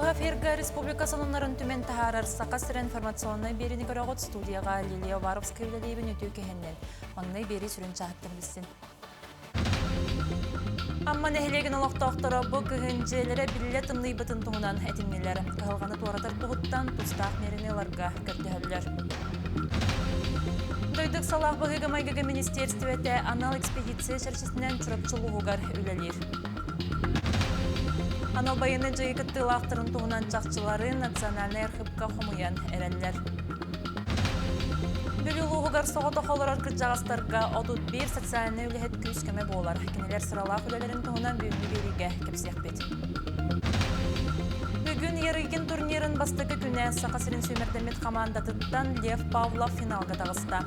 Быһа эфирга республика сонуннарын түмэн таһаарар Саха сирэ информационнай биэриини көрөҕүт студияҕа Лилия Уваровская үлэлиибин үтүө киһиннэн. Маҥнай биэрии сүрүн чааһыттан билсин. Амма нэһилиэгин олохтоохторо бу кыһын дьиэлэрэ биллэ тымныйбытын туһунан этиннилэр. Кыһалҕаны туоратар туһуттан тустаах миэрэни ыларга көрдөһөллөр. Дойду ыксалаах быһыыга-майгыга министиэристибэтэ анал экспедиция чэрчитинэн Чурапчы улууһугар үлэлиир. Анал байыаннай дьайыы кыттыылаахтарын туһунан чахчылары национальнай архыыпка хомуйан эрэллэр. Бүлүү улууһугар соҕотох олорор кырдьаҕастарга 31 социальнай үлэһит күүс-көмө буолар. Кинилэр сыралаах үлэлэрин туһунан бүгүҥҥү биэриигэ кэпсиэхпит. Бүгүн Ярыгин турнирын бастакы күнэ Саха сирин сүүмэрдэммит хамаандатыттан Лев Павлов финалга таҕыста.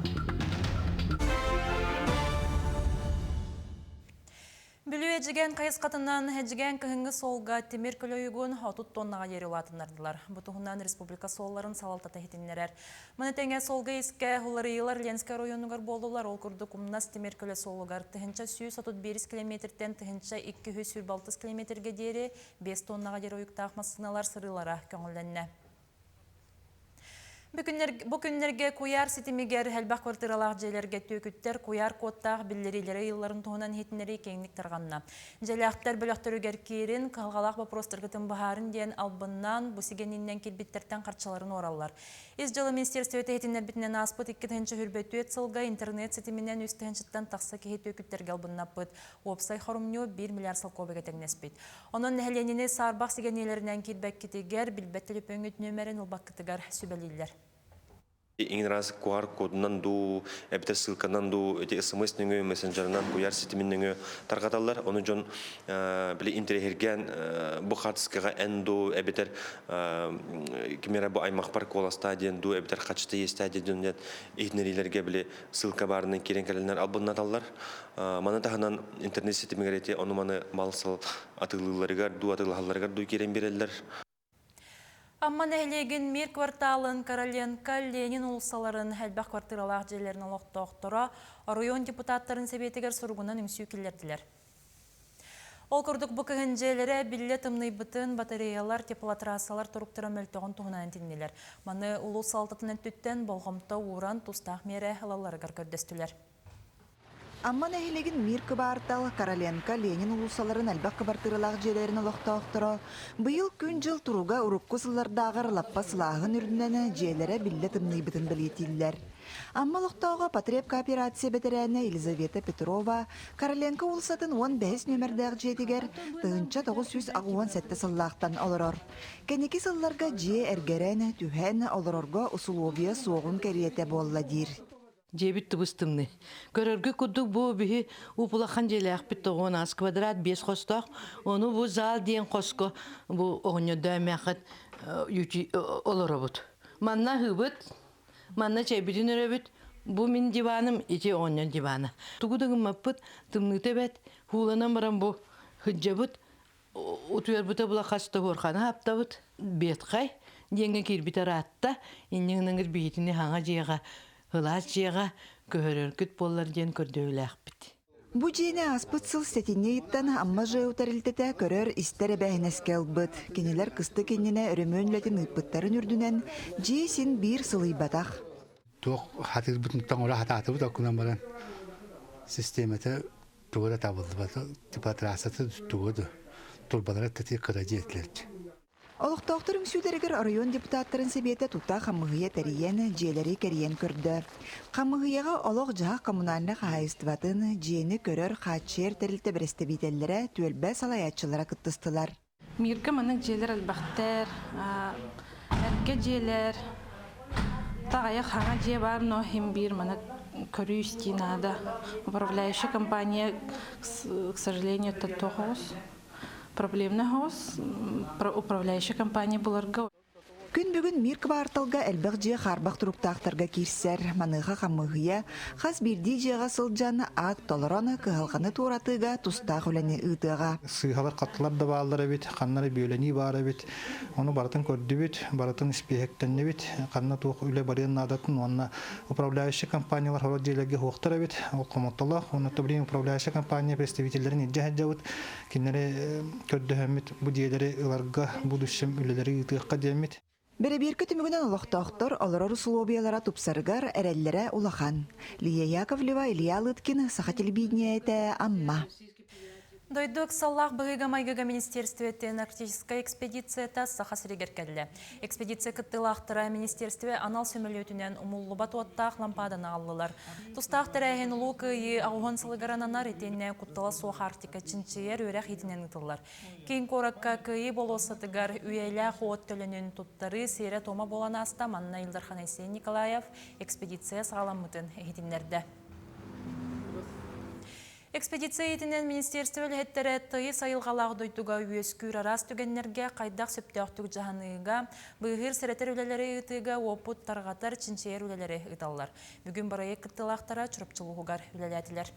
Бүлүү Эдьигээн хайысхатынан Эдьигээн кыһыҥҥы суолга тимир көлөйүгүн 30 тоннаҕа диэри улаатыннардылар. Бу туһунан республика суолларын салалтата иһитиннэрэр. Маны тэҥэ суолга искэ уларыйыылар Ленскэй оройуонугар буоллулар. Ол курдук Умнас тимир көлө суолугар 1131 километртэн 1226 километргэ диэри 5 тоннаҕа диэри уйуктаах массыыналар сырыылара көҥүллэннэ. Бу күннэргэ куйаар ситимигэр элбэх квартиралаах дьиэлэргэ түөкүттэр куйаар кодтаах биллэриилэрэ ыйылларын туһунан иһитиннэрии киэҥник тарҕанна. Дьиэлээхтэр бөлөхтөрүгэр киирин, кыһалҕалаах боппуруостаргытын быһаарын диэн албыннаан, бу сигэниннэн киирбиттэртэн харчыларын уораллар. Ис дьыала министерствота иһитиннэрбитинэн ааспыт 2024 сылга интернет ситиминэн үс тыһыынчаттан тахса киһи түөкүттэргэ албыннаппыт. Уопсай хорумньу 1 миллиард солкуобайга тэҥнэспит. Онон нэһилиэнньэни саарбах сигэниэлэринэн киирбэккитигэр, билбэт төлөпүөҥҥүт нүөмэрин ылбаккытыгар сүбэлииллэр. Иҥин раз QR кодунан дуу, эбэтэр ссылканан дуу, эти смс нөҥүө, мессенджерынан, куйаар ситимин нөҥүө тарҕаталлар. Ону дьон били интэриэһиргээн бу хаартыскаҕа эн дуу, эбэтэр ким эрэ бу аймахпар куоластаа диэн дуу, эбэтэр хачыта иэстээ диэн дьон иһитиннэриилэргэ били ссылка баарынан киирэн кэлэннэр албыннаталлар. Маны таһынан интернет ситимигэр ити ону-маны мал-сал атыылыылларыгар дуу, атыылаһалларыгар дуу киирэн биэрэллэр. Амма нэһилиэгин Мир кварталын Короленко, Ленин уулуссаларын элбэх квартиралаах дьиэлэрин олохтоохторо оройуон депутаттарын сэбиэтигэр суругунан үҥсүү киллэрдилэр. Ол курдук бу кыһын дьиэлэрэ биллэ тымныйбытын, батареялар, теплотрассалар туруктара мөлтөҕүн туһунан этиннилэр. Маны улуус салалтатын өттүттэн болҕомто ууран тустаах миэрэ ылалларыгар көрдөстүлэр. Амма нэһилиэгин Мир кыбаартал, Короленко, Ленин уулуссаларын элбэх кыбартыыралаах дьиэлэрин олохтоохторо быйыл күн-дьыл туруга урукку сыллардааҕар лаппа сылааһын үрдүнэн дьиэлэрэ биллэ тымныйбытын бэлиэтииллэр. Амма олохтооҕо потребкооперация бэтэрээнэ Елизавета Петрова Короленко уулуссатын 15 нүөмэрдээх дьиэтигэр 1987 сыллаахтан олорор. Кэнники сылларга дьиэ эргэрэн, түһэн олорорго усулуобуйа суоҕун кэриэтэ буолла диир. Дьиэбит тыбыс-тымныы. Көрөргө курдук бу биһи уп-улахан дьиэлээхпит тоҕуон аас квадрат биэс хостоох. Ону бу зал диэн хоско бу оҕонньордоо эмээххит олоробут. Манна аһыыбыт, манна чэйбитин өрөбүт. Бу мин диваным, ити оҕонньор дивана. Тугу да гыммаппыт, тымныыта эбэт, һууланан баран бу сылдьабыт. Утуйарбыта була хас да хуорханы хаптабыт. Бетхай диэҥҥэ киирбитэ ыраатта. Инньэ гынан биһитини хаҥа дьиэҕэ, ылаас дьиэҕэ көһөрөргүт буоллар диэн көрдөһүүлээхпит. Бу дьиэни ааспыт сыл сэтинньи ыйыттан Амма ЖЭУ тэрилтэтэ көрөр-истэр эбээһинэскэ ылбыт. Кинилэр кыстык иннинэ өрөмүөн үлэтин ыыппыттарын үрдүнэн дьиэ син биир сылыйбатах. Туох хатыырбытын тоҥоро хатаатыбыт окунан баран систиэмэтэ тугу да табыллыбата, типа трассата тугу да турбалара тэтии кыра дьиэтилэр. Олохтоохтор үҥсүүлэригэр оройуон депутаттарын сэбиэтэ тута хамыыһыйа тэрийэн, дьиэлэри кэрийэн көрдө. Хамыыһыйаҕа олох-дьаһах коммунальнай хаһаайыстыбатын, дьиэни көрөр, хааччыйар тэрилтэ бэрэстэбиитэллэрэ, түөлбэ салайааччылара кыттыстылар. Мирга маннык дьиэлэр элбэхтэр, эргэ дьиэлэр, таҕайах хаҥа дьиэ баар, но иһин биир маны көрүү-истии наада. Управляющая компания, к сожалению, это тоҕус. Проблемный оҕус, управляющая компания буларга. Күн бүгүн Мир кыбаарталга элбэх дьиэ хаарбах туруктаахтарга киирсэр. Маныаха хамыыһыйа хас биирдии дьиэҕэ сылдьан, акт толорон, кыһалҕаны туоратыыга тустаах үлэни ыытыаҕа. Сыыһалар хаттылар да бааллар эбит, ханна эрэ бүөлэнии баар эбит. Ону барытын көрдүбүт, барытын испииһэктэннибит, ханна туох үлэ барыан наадатын уонна управляющай компаниялар хорот дьиэлэргэ суохтар эбит. Ол хомолтолоох. Уонна билигин управляющай компания представителлэрин илдьэ сылдьабыт. Кинилэри көрдөһөммүт бу дьиэлэри ыларга будущем үлэлэри ыытыахха диэммит. Бэрэбиэркэ түмүгүнэн олохтоохтор олорор усулуобуйалара тупсарыгар эрэллэрэ улахан. Лия Яковлева, Илья Лыткин, Саха телевидениетэ, Амма. Дойду ыксаллаах быһыыга-майгыга министиэристибэтин арктическай экспедицията Саха сиригэр кэллэ. Экспедиция кыттыылаахтара министиэристибэ анал сөмөлүөтүнэн умуллубат уоттаах лампаданы аҕаллылар. Тустаах тэрээһин Улуу Кыайыы аҕыһын сылыгар ананар итиэннэ куттала суох Арктика чинчийэр үөрэх иитинэн ыытыллар. Киин куоракка Кыайыы болуоссатыгар үйэлээх уот төлөнүн туттарыы сиэрэ-туома буолан ааста. Манна Ил Дархан Айсен Николаев экспедиция саҕаламмытын иһитиннэрдэ. Экспедиция иитинэн министерство үлэһиттэрэ тыйыс айылҕалаах дойдуга үөскүүр араас түгэннэргэ хайдах сөптөөхтүк дьаһаныыга, быыһыыр-сэрэтэр үлэлэри ыытыыга уопут тарҕатар, чинчийэр үлэлэри ыыталлар. Бүгүн бырайыак кыттыылаахтара Чурапчы улууһугар үлэлээтилэр.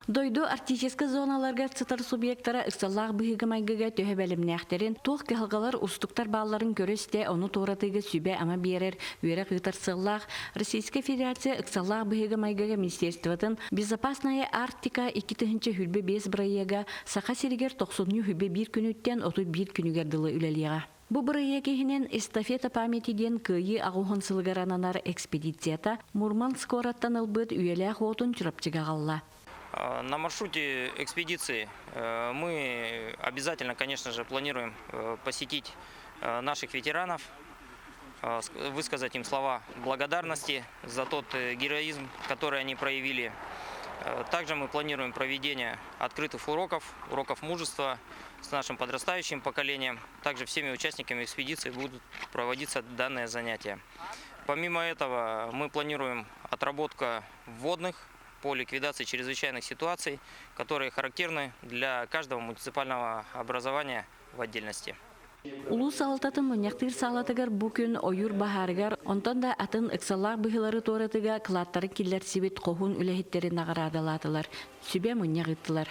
Дойду арктическай зоналарга сытар субъектара ыксаллаах быһыыга-майгыга төһө бэлэмнээхтэрин, туох кыһалҕалар, уустуктар баалларын көрө-истэ, ону туоратыыга сүбэ-ама биэрэр үөрэх ыытар сыаллаах Российскай Федерация ыксаллаах быһыыга-майгыга министерствотын «Безопасная Арктика 2025» бырайыага Саха сиригэр тохсунньу хүбэ биир күнүттэн 31 күнүгэр дылы үлэлиэҕэ. Бу бырайыак иһинэн «Эстафета памяти» диэн Кыайыы аҕуһун сылыгар ананар экспедицията Мурманск куораттан ылбыт үйэлээх уотун Чурапчыга аҕалла. На маршруте экспедиции мы обязательно, конечно же, планируем посетить наших ветеранов, высказать им слова благодарности за тот героизм, который они проявили. Также мы планируем проведение открытых уроков, уроков мужества с нашим подрастающим поколением. Также всеми участниками экспедиции будут проводиться данные занятия. Помимо этого, мы планируем отработка вводных по ликвидации чрезвычайных ситуаций, которые характерны для каждого муниципального образования в отдельности. Улуус салалтатын мунньахтыыр саалатыгар бу күн ойуур баһаарыгар, онтон да атын ыксаллаах быһыылары туоратыга кылааттарын киллэрсибит хоһуун үлэһиттэри наҕараадалаатылар, сүбэ мунньах ыыттылар.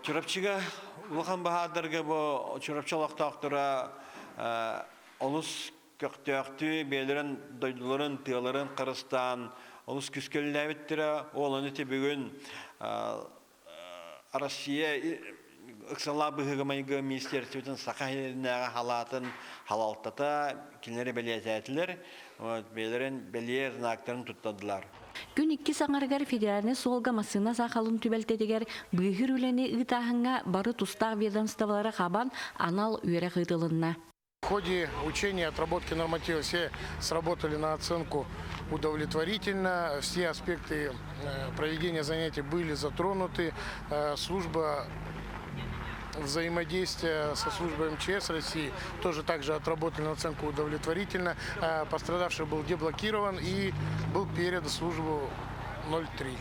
Чурапчыга улахан баһаардарга бу Чурапчы олохтоохторо олус көхтөөхтүү бэйэлэрин дойдуларын, тыаларын харыстаан олус күскөллээбиттэрэ. Ол ону бүгүн Россия ыксалаах быһыыга-майгы министерствотын Саха сиринээҕи халаатын халалтата кинилэри бэлиэтээтилэр, бэйэлэрин бэлиэ знактарын туттардылар. Күн иккис аҥарыгар федеральнай суолга массыына саахалын түбэлтэтигэр быыһыыр үлэни ыытааһыҥҥа бары тустаах ведомстволары хабан анал үөрэх ыытылынна. В ходе учения отработки норматива все сработали на оценку удовлетворительно. Все аспекты проведения занятий были затронуты. Служба взаимодействия со службой МЧС России тоже также отработали на оценку удовлетворительно. Пострадавший был деблокирован и был передан в службу 03.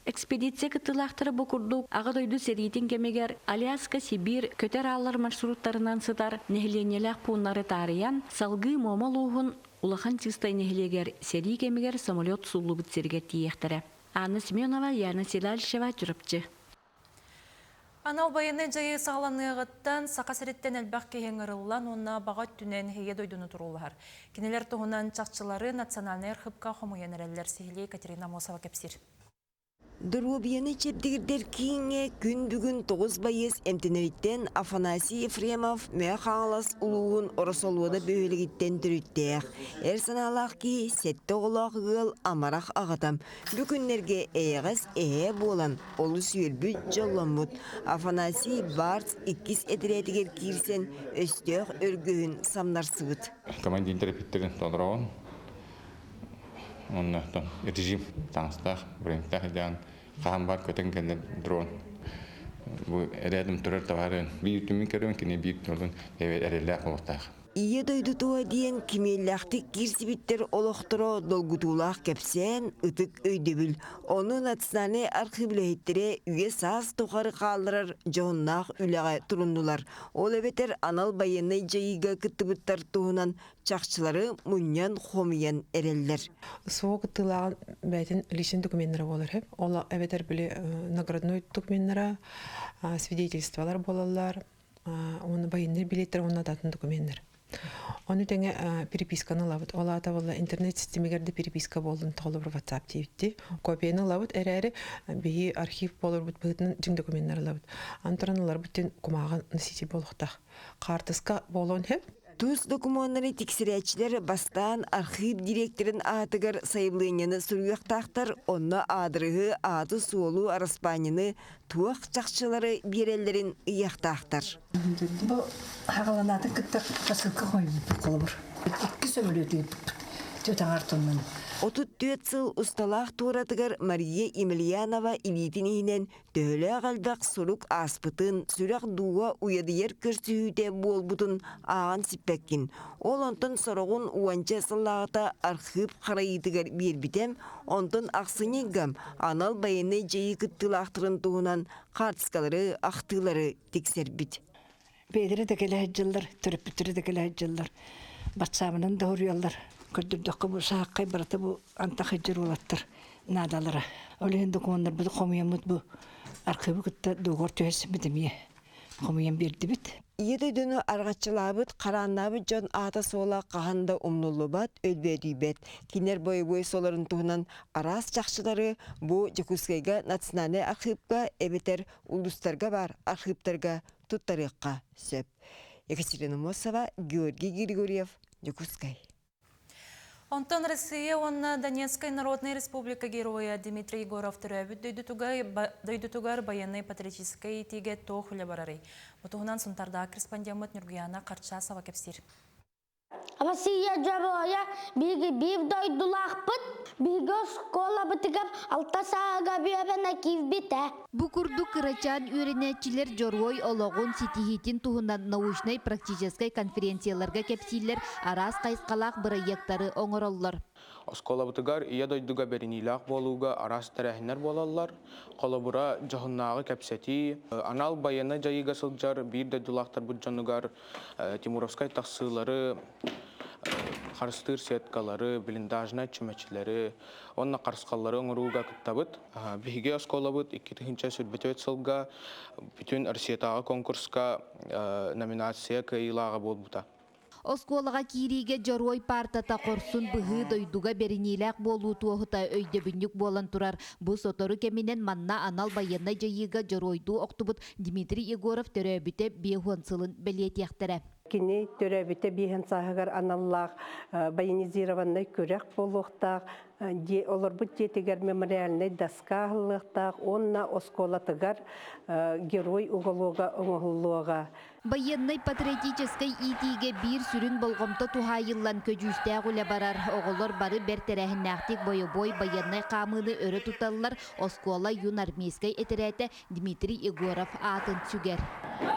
Экспедиция кыттыылаахтара бу курдук Аҕа дойду сэриитин кэмигэр Аляска, Сибиир көтөр ааллар маршруттарынан сытар нэһилиэнньэлээх пууннары таарыйан, салгыы Муома улууһун Улахан Чыыстай нэһилиэгэр сэрии кэмигэр самолет сууллубут сиригэр тиийиэхтэрэ. Анна Семенова, Яна Седалищева, Чурапчы. Анал байыаннай дьайыы саҕаланыаҕыттан Саха сириттэн элбэх киһи ыҥырыллан уонна баҕа өттүнэн Ийэ дойдуну туруулаһар. Кинилэр туһунан чахчылары Национальнай архыыпка хомуйан эрэллэр, сиһилии Екатерина Амосова кэпсиир. Доруобуйаны чэбдигирдэр кииҥҥэ күн бүгүн тоҕус байыас эмтэнэриттэн Афанасий Ефремов Мэҥэ Хаҥалас улууһун Оросолуода бөһүөлэгиттэн төрүттээх, эр санаалаах киһи, сэттэ оҕолоох ыал амарах аҕата. Бу күннэргэ эйэҕэс эһээ буолан, олус үөрбүт, дьолломмут. Афанасий Барц иккис этэрээтигэр киирсэн, өстөөх өргөһүн самнарсыбыт. Командир төрөппүттэрин толороҕун. Онно режим таҥастаах, броньтаах илдьэҕин хаһан бар көтөн кэлэр дрон. Бу эрээдим турар табаарын биир түмүн көрөн, кини биир дрон эрэллээх олохтоох. Ийэ дойду туһа диэн кимиэллээхтик киирсибиттэр олохторо долгутуулаах кэпсээн, ытык өйдөбүл. Ону национальнай архыып үлэһиттэрэ үйэ-саас тухары хаалларар дьоһуннаах үлэҕэ туруннулар. Ол эбэтэр анал байыаннай дьайыыга кыттыбыттар туһунан чахчылары мунньан хомуйан эрэллэр. СВО кыттыылааҕын бэйэтин личный докуменнара буолар үһү. Ол эбэтэр били наградной докуменнара, свидетельстволар буолаллар, уонна байыаннай билиэттэр уонна атын докуменнар. Ону тэҥэ переписканы ылабыт. Ол аата буолла интернет системигэр да переписка буоллун толору WhatsApp диэбитти. Копияны ылабыт эрээри биһи архив буоларбыт быһыытынан дьиҥ докуменнар ылабыт. Антон ыларбыт диэн кумааҕы носитель буолуохтаах. Хаартыска буолуон сөп. Тус докумуоннары тиксэрээччилэр бастаан архыып дириэктэрин аатыгар сайабылыанньаны суруйуохтаахтар, онно аадырыһы, ааты-суолу, араспаанньаны, туох чахчылары биэрэллэрин ыйыахтаахтар. Бу хаҕаланаатын кытта посылка хойбуппут холобур. Икки сөмөлүөт ыыппыппыт. Түөт тоннан. 34 сыл усталаах туоратыгар Мария Емельянова илиитин иһинэн Төһөлөөх элбэх сурук ааспытын, сүрэх дууһа уйадыйар көрсүһүүтэ буолбутун ааҕан сиппэккин. Ол онтон сороҕун уонча сыллааҕыта архыып харайыытыгар биэрбитим, онтон ахсынньы ыйга анал байыаннай дьайыы кыттыылаахтарын туһунан хаартыскалары, ахтыылары тиксэрбит. Бэйэлэрэ да кэлэ сылдьаллар, төрөппүттэрэ да кэлэ сылдьаллар. Батсаабынан да хоруйаллар. Көрдөрдөххө бу сааххай барыта бу антах сылдьар уолаттар наадалара. Ол иһин докумуоннарбыт хомуйаммыт бу архыыбы кытта договор түһэрсибит эмиэ хомуйан биэрдибит. Ийэ дойдуну арҕаччылаабыт, харааннаабыт дьон аата-суола хаһан да умнуллубат, өлбөөдүйбэт. Кинилэр бойобуой суолларын туһунан араас чахчылары бу Дьокуускайга национальнай архыыпка эбэтэр улуустарга баар архыыптарга туттарыахха сөп. Екатерина Мосова, Георгий Григорьев, Дьокуускай. Онтон Россия уонна Донецкай Народнай Республика геройа Дмитрий Егоров төрөөбүт дойдутугар байыаннай-патриотическай иитиигэ туох үлэ барарый? Бу туһунан Сунтардаах корреспондеммыт Нюргуяна Харчасова кэпсиир. Россия дьоруойа биһиги биир дойдулаахпыт. Биһиги оскуолабытыгар алта сааһыга үөрэнэ киирбитэ. Бу курдук кырачаан үөрэнээччилэр дьоруой олоҕун ситиһиитин туһунан научнай-практическай конференцияларга кэпсииллэр, араас хайысхалаах бырайыактары оҥороллор. Оскуолабытыгар Ийэ дойдуга бэриниилээх буолууга араас тэрээһиннэр буолаллар. Холобура, дьоһуннааҕы кэпсэтии, анал байыаннай дьайыыга сылдьар биир дойдулаахтарбыт дьонугар Тимуровскай тахсыылары, харыстыыр сеткалары, блиндажнай чүмэчилэри уонна харысхаллары оҥорууга кыттабыт. Биһиги оскуолабыт 2024 сылга бүтүн Россиятааҕы конкурска номинация кыайыылааҕа буолбута. Оскуолаҕа киириигэ Дьоруой паартата хорсун быһыы дойдуга бэриниилээх буолуу туоһута өйдөбүнньүк буолан турар. Бу сотору кэминэн манна анал байыаннай дьайыыга дьоруойдуу охтубут Дмитрий Егоров төрөөбүтэ 50 сылын бэлиэтиэхтэрэ. Кини төрөөбүтэ биэһэн сааһыгар аналлаах военизированнай күрэх буолуохтаах, олорбут дьиэтигэр мемориальнай доска аһыллыахтаах уонна оскуолатыгар герой уголуога оҥоһуллуоҕа. Байыаннай-патриотическай иитиигэ биир сүрүн болҕомто туһаайыллан көдьүүстээх үлэ барар. Оҕолор бары бэрт тэрээһиннээхтик бойобуой байыаннай хаамыыны өрө туталлар, оскуола юнармейскай этэрээтэ Дмитрий Егоров аатын сүгэр.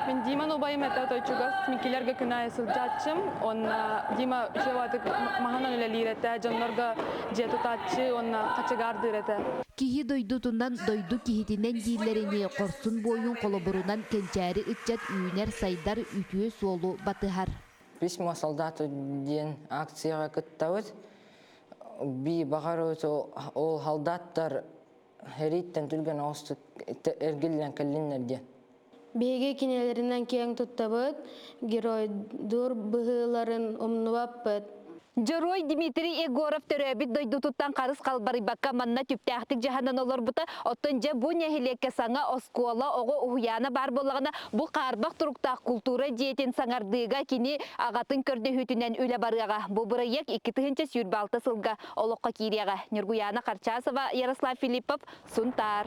Мин Диманы убайым этэ отой чугас Миккилергэ күн аайы сылдьааччым. Уонна Дима үчүгэй маһынан үлэлиир этэ, дьоннорго дьиэ тутааччы уонна хачыгаардыыр этэ. Киһи дойдутунан, дойду киһитинэн дииллэринии, хорсун буойун холобурунан кэнчээри ыччат үүнэр-сайдар үтүө суолу батыһар. Письмо солдату диэн акцияҕа кыттабыт. Би баҕарабыт ол солдаттар эрииттэн түргэн оҕустук эргиллэн кэллиннэр диэн. Биһиги кинилэринэн киэҥ туттабыт, геройдуур быһыыларын умнубаппыт. Дьоруой Дмитрий Егоров төрөөбүт дойдутуттан харыс халбарыйбакка манна түптээхтик дьаһанан олорбута. Оттон дьэ бу нэһилиэккэ саҥа оскуола, оҕо уһуйаана баар буоллаҕына, бу хаарбах туруктаах култуура дьиэтин саҥардыыга кини аҕатын көрдөһүүтүнэн үлэ барыаҕа. Бу бырайыак 2026 сылга олоххо киириэҕэ. Ньургуйаана Харчасова, Ярослав Филиппов, Сунтаар.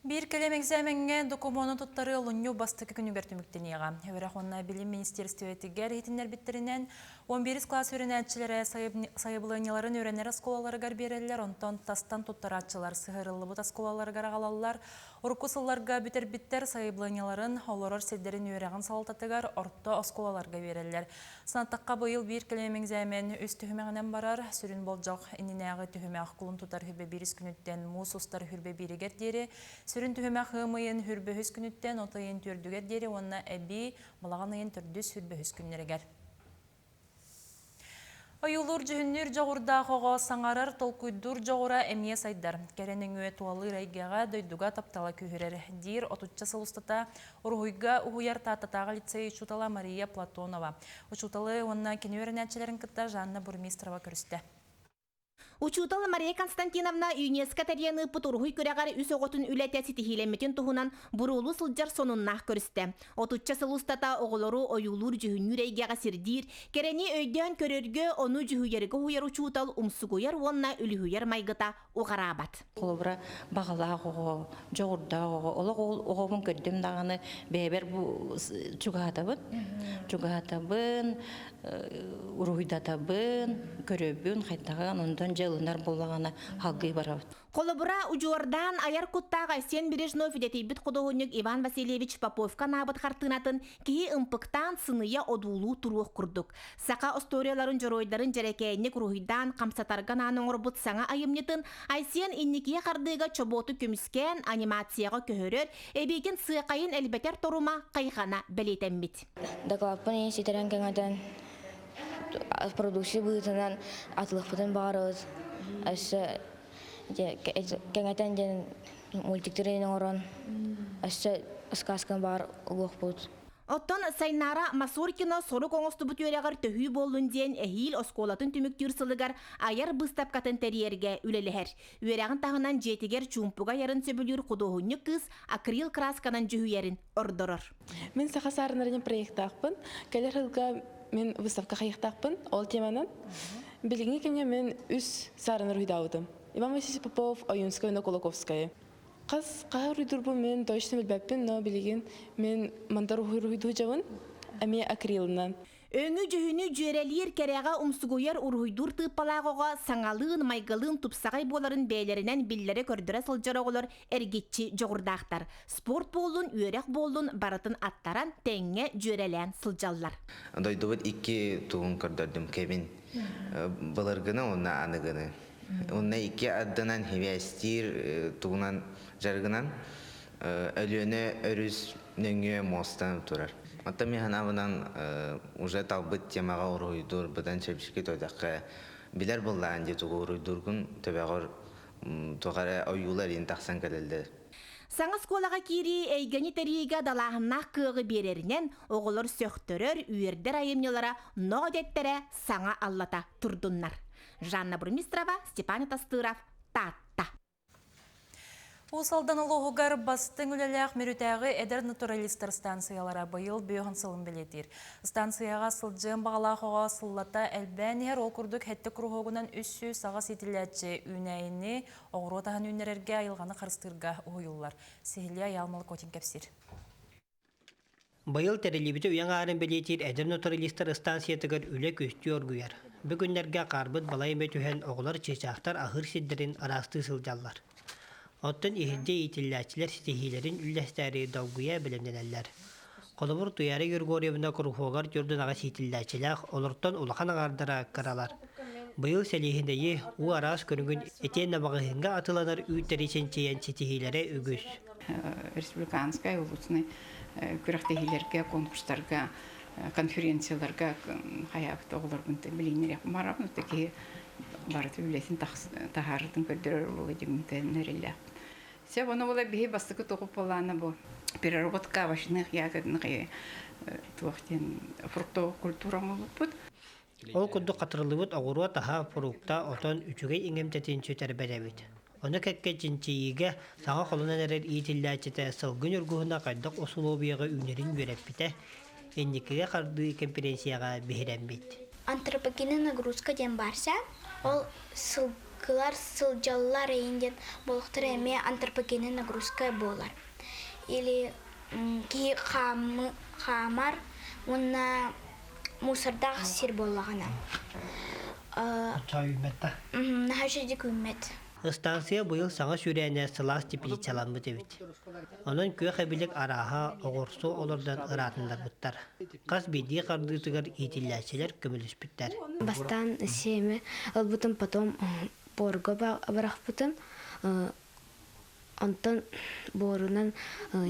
Биир кэлим экзамеҥҥэ докумуону туттарыы олунньу бастакы күнүгэр түмүктэниэҕэ. Үөрэх уонна билим министиэристибэтигэр иһитиннэрбиттэринэн, 11 кылаас үөрэнээччилэрэ сайабылыанньаларын үөрэнэр оскуолаларыгар биэрэллэр, онтон тастан туттарааччылар сыһыарыллыбыт оскуолаларыгар аҕалаллар. Урукку сылларга бүтэрбиттэр сайабылыанньаларын олорор сирдэрин үөрэҕин салалтатыгар орто оскуолаларга биэрэллэр. Санаттахха быйыл биир кэлим экзамен үс түһүмэҕинэн барар. Сүрүн болдьох иннинээҕи түһүмэх кулун тутар хүрбэ биирис күнүттэн муус устар хүрбэ бииригэр диэри, сүрүн түһүмэх ыам ыйын хүрбөһүс күнүттэн от ыйын түөрдүгэр диэри уонна эбии балаҕан ыйын төрдүс хүрбөһүс күннэригэр. Ойуулуур-дьүһүннүүр дьоҕурдаах оҕо саҥарар, толкуйдуур дьоҕура эмиэ сайдар. Кэрэ нөҥүө туһалыыр эйгэҕэ дойдуга таптала күүһүрэр, диир отучча сыл устата уруһуйга уһуйар Тааттатааҕы лицей учуутала Мария Платонова. Учууталы уонна кини үөрэнээччилэрин кытта Жанна Бурмистрова көрүстэ. Учуутал Мария Константиновна ЮНЕСКО тэрийэн ыыппыт уруһуй күрэҕэр үс оҕотун үлэтэ ситиһиилэммитин туһунан буруолуу сылдьар сонуннаах көрүстэ. Отучча сыл устата оҕолору ойуулуур-дьүһүннүүр эйгэҕэ сирдиир, кэрэни өйдөөн көрөргө, ону дьүһүйэргэ уһуйар учуутал умсугуйар уонна үлүһүйэр майгыта уҕараабат. Холобура, баҕалаах оҕо, дьоҕурдаах оҕо, олох ол оҕобун көрдүм даҕаны бэйэбэр бу чугаһатабын, чугаһатабын, уруһуйдатабын, көрөбүн, хайдаҕын, онтон дьэ ылынар буоллаҕына салгыы барабыт. Холобура, удьуордаан айар куттаах Айсен Бережнов идэтийбит худуоһунньук Иван Васильевич Поповка анаабыт хартыынатын киһи ымпыктаан сыныйа одуулуу туруох курдук. Саха остуоруйаларын дьоруойдарын дьэрэкээнник уруһуйдаан хамсатарга анаан оҥорбут саҥа айымньытын Айсен инникигэ хардыыга чобуоту көмүскээн анимацияҕа көһөрөр, эбиитин сыакайын элбэтэр торума хайҕана бэлиэтэммит. Дакылааппын иһин ситэрэн кэҥэтэн продукция быһыытынан атылыахпытын баҕарабыт. Өссө кэҥэтэн диэн мультиктары оҥорон өссө сказканы баар угуохпут. Оттон Сайнаара Масоркина сорук оҥостубут үөрэҕэр төһүү буоллун диэн эһиил оскуолатын түмүктүүр сылыгар айар быыстапкатын тэрийэргэ үлэлэһэр. Үөрэҕин таһынан дьиэтигэр чуумпуга айарын сөбүлүүр худуоһунньук кыыс акрил красканан дьүһүйэрин ордорор. Мин Саха саарынарынын проектаахпын. Кэлэр сылга мин выставка хайыахтаахпын ол теманан. Билиҥҥи кэмҥэ мин үс саарын уруһуйдаабытым. Иван Васильевич Попов, Ойуунскай уонна Кулаковскайы. Хас хаһа уруйдурбун мин точно билбэппин, но билигин мин мандар уруһуйдуу дьабын эмиэ акрилынан. Өҥү-дьүһүнү дьүөрэлиир кэрэҕэ умсугуйар уруһуйдуур тыыппалаах оҕо саҥалыын, майгылыын тупсаҕай буоларын бэйэлэринэн биллэрэ-көрдөрө сылдьар оҕолор эргиччи дьоҕурдаахтар. Спорт буоллун, үөрэх буоллун барытын аттаран, тэҥҥэ дьүөрэлээн сылдьаллар. Дойдубут икки тугун көрдөрдүм кэбин. Былыргыны уонна аныгыны. Уонна икки ардынан хибээстиир тугунан дьарыгынан Өлүөнэ өрүс нөҥүө муостан турар. Оттон мин санаабынан уже талбыт темаҕа уруһуйдуур быдан чэпчэки туойдахха билэр буоллаҕын дии тугу уруйдуургун төбөҕөр туох эрэ ойуулар иин тахсан кэлэллэр. Саҥа оскуолаҕа киирии эйгэни тэрийиигэ далааһыннаах кыаҕы биэрэринэн оҕолор сөхтөрөр, үөрдэр айымньылара ноо дэттэрэ саҥа аллата турдуннар. Жанна Бурмистрова, Степан Атастыров, Таатта. Уус Алдан улууһугар бастыҥ үлэлээх Мүрүтээҕи эдэр натуралистар станциялара быйыл бүөһүн сылын бэлиэтиир. Станцияҕа сылдьыан баҕалаах оҕо сыллата элбээн иһэр, ол курдук сэттэ куруһуогунан 308 иитиллээччи үүнээйини оҕуруот аһын үүннэрэргэ айылҕаны харыстыырга уһуйуллар. Сиһилии Айаал Молокотин кэпсиир. Быйыл тэриллибити үйэ аҥаарын бэлиэтиир эдэр натуралистар ыстаансыйатыгар үлэ күстүү оргуйар. Бу күннэргэ хаарбыт балай эмэ түһэн, оҕолор чыычаахтар аһыыр сирдэрин ыраастыы сылдьаллар. Оттон иһирдьэ иитиллээччилэр ситиһиилэрин үллэстээри долгуйа бэлэмнэнэллэр. Холобур, Туйаара Григорьевна куруһуогар түөрдүн аҕыс иитиллээччилээх, олортон улахан аҥаардара кыралар. Быйыл сэлиэһинэйи, уу араас көрүҥүн итиэннэ маҕаһыыҥҥа атыыланар үүттэри чинчийэн ситиһиилэрэ үгүс. Республиканскай, областной күрэхтэһиилэргэ, конкурстарга, конференцияларга хайаабыт оҕолорбун билиннэриэх барабын. Киһи барыта үлэтин таһаарытын көрдөрөр буола дьиҥтэн эрэллээхпин. Все, ону була биһи бастакы тоҕу полаана бу переработка овощных, ягодных и туох диэн фруктовых культура оҥорбуппут. Ол курдук хатырыллыбыт оҕуруот аһа, фрукта, отон үчүгэй иҥэмтэтин сүтэрбэт эбит. Ону кэккэ чинчийиигэ саҥа холонон эрэр иитиллээччитэ сылгы ньургуһуна хайдах усулуобуйаҕа үүнэрин үөрэппитэ, инникигэ хардыы кэмпириэнсийэҕэ биһирэммит. Антропогенный нагрузка диэн баарса, ол сылгылар сылдьаллар эйин диэн болохтор эмиэ антропогенный нагрузка буолар. Или киһи хаамар уонна мусордаах сир буоллаҕына. Оччо үүммэт да? Наһаа үчүгэйдик үүммэт. Ыстаансыйа быйыл саҥа сүүрээнэ сылаас теплицаламмыт эбит. Онон күөх эбилик арааһа оҕурсу олордон ыраатыннарбыттар. Хас биирдии хардыытыгар иитиллээччилэр көмөлөспүттэр. Бастаан семя ылбытым, потом буорга бырахпытым. Онтон буорунан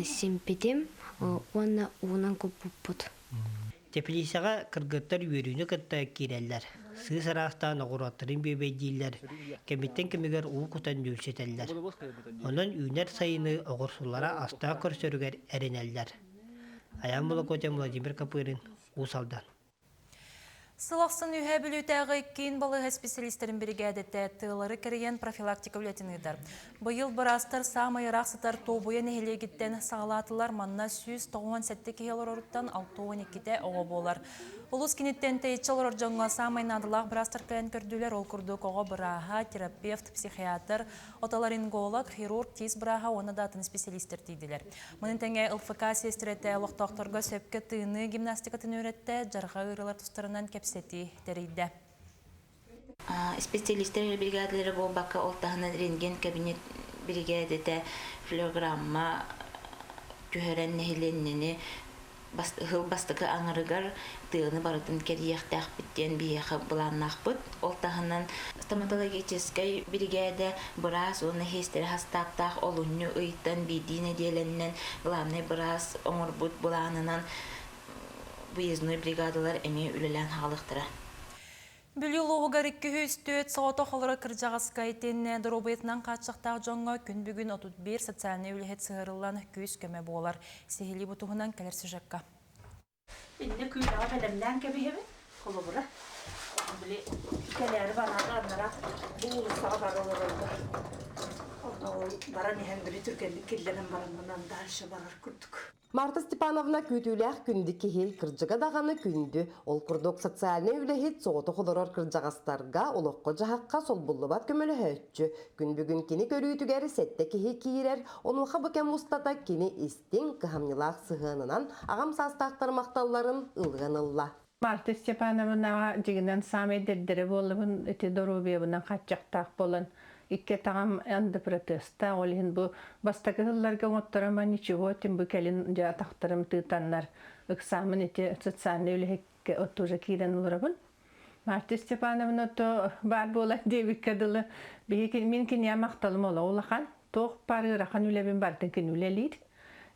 симпитим уонна уунан куппуппут. Теплицаҕа кыргыттар үөрүүнү кытта киирэллэр, сыыс араастаан оҕуруоттарын бүөбэйдииллэр, кэмиттэн кэмигэр уу кутан нүөлсүтэллэр. Онон үүнэр сайыны оҕурсулара астаах көрсөрүгэр эрэнэллэр. Айаан Молокотин, Владимир Копырин, Уус Алдан. Сыл ахсын Үһээ Бүлүүтээҕи киин балыыһа специалистэрин биригээдэтэ тыалары кэрийэн профилактика үлэтин ыытар. Быйыл быраастар саамай ыраах сытар Туобуйа нэһилиэгиттэн саҕалаатылар. Манна 197 киһи олороруттан 62-тэ оҕо буолар. Улуус киниттэн тэйиччи олорор дьоҥҥо саамай наадалаах быраастар кэлэн көрдүлэр. Ол курдук оҕо бырааһа, терапевт, психиатр, отоларинголог, хирург, тиис бырааһа уонна да атын специалистэр тиийдилэр. Маны тэҥэ ЛФК сиэстэрэтэ олохтоохторго сөпкө тыыныы гимнастикатын үөрэттэ, дьарҕа ыарыылар тустарынан кэпсэтии тэрийдэ. Специалистэр бригадалара буолбакка, ол таһынан рентген кабинет биригээдэтэ флюорограмма түһэрэн нэһилиэнньэни сыл бастакы аҥарыгар тыаны барытын кэрийиэхтээхпит диэн биһиэхэ былааннаахпыт. Ол таһынан стоматологическай биригээдэ быраас уонна сиэстэрэ састааптаах олунньу ыйтан биирдии нэдиэлэннэн главнай быраас оҥорбут былаанынан выездной бригадалар эмиэ үлэлээн хаалыахтара. Бүлүү улууһугар 204 соҕотох олоро кырдьаҕаска итиэннэ доруобуйатынан хааччахтаах дьоҥҥо күн бүгүн 31 социальнай үлэһит сыһыарыллан күүс-көмө буолар. Сиһилии бу туһунан кэлэр сюжекка. Иннэ күүлэҕэ бэлэмнээн кэбиһэбин, холобура, били кэлээри бараары анараа бу уулуссаҕа бара олороллор. Онно ол баран иһэн били түргэнник киллэрэн бараммынан дальше барар курдук. Марта Степановна күүтүүлээх күндү киһи, кырдьыга даҕаны күндү. Ол курдук социальнай үлэһит соҕотох олорор кырдьаҕастарга олоххо-дьаһахха солбуллубат көмөлөһөөччү. Күн бүгүн кини көрүүтүгэр сэттэ киһи киирэр, онуоха бу кэм устата кини истиҥ, кыһамньылаах сыһыанынан аҕам саастаахтар махталларын ылыан ылла. Марта Степановнаҕа дьиҥинэн саамай дэрдэрэ буоллабын ити доруобуйабынан хааччахтаах буолан икки атаҕым андопротезтаах ол иһин бу бастакы сылларга оҥотторомо ничего тим бу кэлин дьэ атахтарым тыытаннар ыксааммын ити социальнай үлэһиккэ тоже киирэн олоробун. Марта Степановна то баар буолар диэбиккэ дылы биһиги мин киниэхэ махталым олох улахан туох баар ыарахан үлэбин барытын кини үлэлиир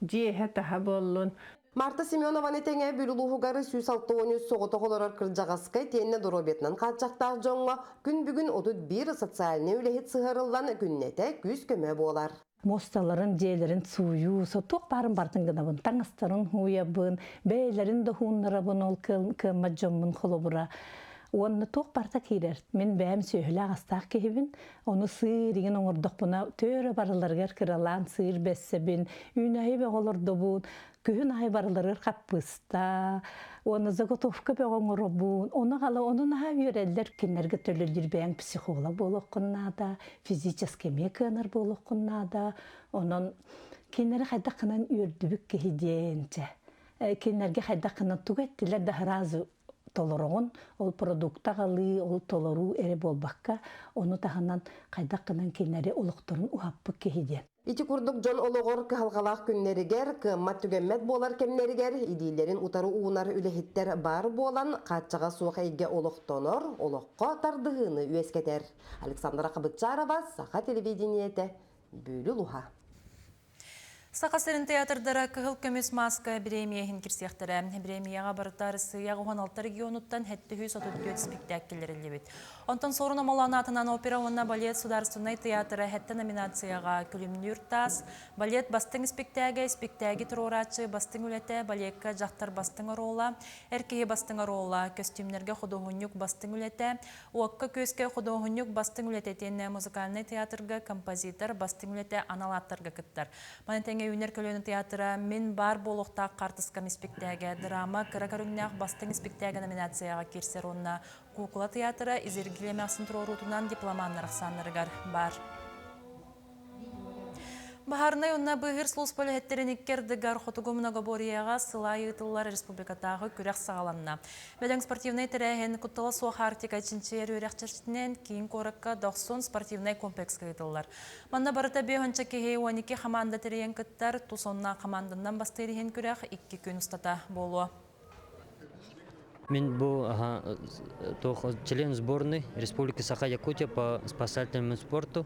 дьиэ таһа буоллун Марта Семенованы тэҥэ Бүлүү улууһугар 163 соҕотох олорор кырдьаҕаска итиэннэ доруобуйатынан хааччахтаах дьоҥҥо күн бүгүн 31 социальнай үлэһит сыһыарыллан күннэтэ күүс-көмө буолар. Муосталарын, дьиэлэрин сууйуу, туох баарын барытын гынабын. Таҥастарын һууйабын, бэйэлэрин да уһууннарабын ол кыаммат дьоммун холобура. Уонна туох барыта киирэр. Мин бэйэм сүөһүлээх-астаах киһибин. Ону сыыр игин оҥордохпуна төөрө барыларыгар кыралаан сыыр бэссэбин, үүнээйи бөҕө олордобун, күһүн аайы барыларыгар хаппыыста, уонна заготовка бөҕө оҥоробун. Ону ала ону наһаа үөрэллэр. Кинилэргэ төлөлүүр бэйэҥ психолог буолуоххун наада, физически эмиэ кыанар буолуоххун наада. Онон кинилэри хайдах гынан үөрдүбүт киһи диэн чэ. Кинилэргэ хайдах гынан тугу эттилэр да сразу толороҕун, ол продукта аҕалыы, ол толоруу эрэ буолбакка, ону таһынан хайдах гынан кинилэри олохторун уһаппыт киһи диэн. Ити курдук дьон олоҕор кыһалҕалаах күннэригэр, кыаммат-түгэммэт буолар кэмнэригэр илиилэрин утары уунар үлэһиттэр баар буолан, хааччаҕа суох эйгэ олохтонор, олоххо тардыһыыны үөскэтэр. Александра Хабытчарова, Саха телевидениетэ, Бүлүү улууһа. Саха сирин театрдара Кыһыл көмүс мааска бириэмийэ иһин кирсиэхтэрэ. Бириэмийэҕэ барыта Арассыыйа 16 регионуттан 734 спектакль киллэриллибит. Онтон Суорун Омоллоон аатынан опера уонна балет судаарыстыбаннай театра сэттэ номинацияҕа Күлүмнүүр таас, балет бастыҥ испиктээгэ, испиктээги туруорааччы бастыҥ үлэтэ, балекка дьахтар бастыҥ оруола, эр киһи бастыҥ оруола, көстүүмнэргэ худуоһунньук бастыҥ үлэтэ, Уокка-күөскэ худуоһунньук бастыҥ үлэтэ итиэннэ музыкальнай театрга композитор бастыҥ үлэтэ анал ааттарга кыттар. Маны тэҥэ Үүнэр көлүөнэ театра Мин баар буолуохтаах хаартыскам испиктээгэ драма кыра көрүҥнээх бастыҥ испиктээгэ номинацияҕа киирсэр уонна Куукула театра Изергиль эмээхсин туруоруутунан дипломаннар ахсааннарыгар баар. Баһаарынай уонна быыһыыр сулууспа үлэһиттэрин икки ардыгар Хотугу многоборьеҕа сыл аайы ыытыллар республикатааҕы күрэх саҕаланна. Бөдөҥ спортивнай тэрээһин Куттала суох Арктика чинчийэр үөрэх чэрчитинэн киин куоракка Дохсун спортивнай комплекска ыытыллар. Манна барыта 50 киһи 12 хамаанда тэрийэн кыттар, тус онно хамаанданан бастыыр иһин күрэх икки күн устата буолуо. Мин бу член сборной Республики Саха-Якутия по спасательному спорту.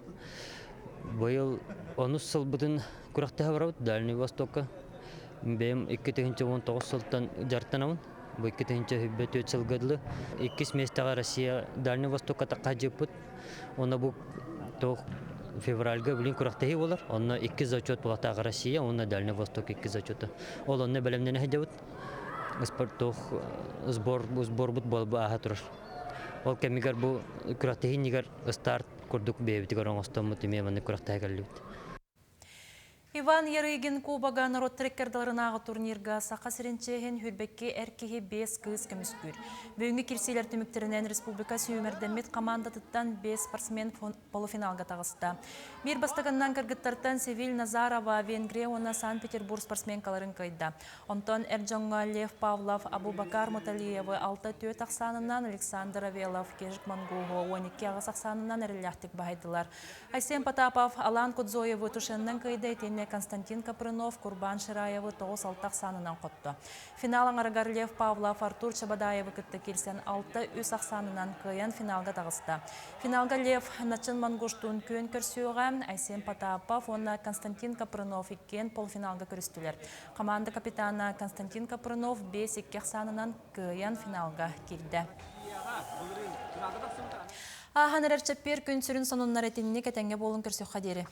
Быйыл онус сылбытын күрэхтэһэ барабыт Дальний Востокка. Бэйэм 2019 сылтан дьарыктанабын. Бу 2024 сылга дылы. Иккис миэстэҕэ Россия Дальний Востокка тахха Онно бу туох февральга билин күрэхтэһии буолар. Онно икки зачет буолатаах Россия, уонна Дальний Восток икки зачета. Ол онно бэлэмнэнэ сылдьабыт. Спорт сбор сборбут буолбу ааһа турар. Ол кэмигэр бу күрэхтэһии иннигэр старт курдук бэйэбитигэр оҥостоммут эмиэ маннык күрэхтэһэ кэллибит. Иван Ярыгин Кубога норуот треккердаларынааҕы турнирга Саха сирин чиэһин хүрбэкки эр киһи биэс кыыс көмүскүүр. Бүгүҥҥү кирсиилэр түмүктэринэн республика сүүмэрдэммит хамаандатыттан биэс спортсмен полуфиналга таҕыста. Биир бастакыннан кыргыттартан Севиль Назарова Венгрия уонна Санкт-Петербург спортсменкаларын кыайда. Онтон эр дьоҥҥо Лев Павлов Абубакар Муталиевы 6-4 ахсаанынан, Александр Авелов Кежик Монгуһу 12-8 ахсаанынан эрэллээхтик баһыйдылар. Айсен Потапов Алан Кудзоевы тушеннан кыайда итиэннэ Константин Капрынов Курбан Шираевы 9-6 ахсаанынан хотто. Финал аҥарыгар Лев Павлов Артур Чабадаевы кытта киирсэн 6-3 ахсаанынан кыайан финалга таҕыста. Финалга Лев Начын Монгуштуун күөн көрсүөҕэ, Айсен Потапов уонна Константин Капрынов иккиэн полуфиналга көрүстүлэр. Команда капитана Константин Капрынов 5-2 ахсаанынан кыайан финалга киирдэ. Ааһан эрэр чэппиэр күн сүрүн сонуннар итинник этэҥҥэ буолун көрсүөххэ диэри.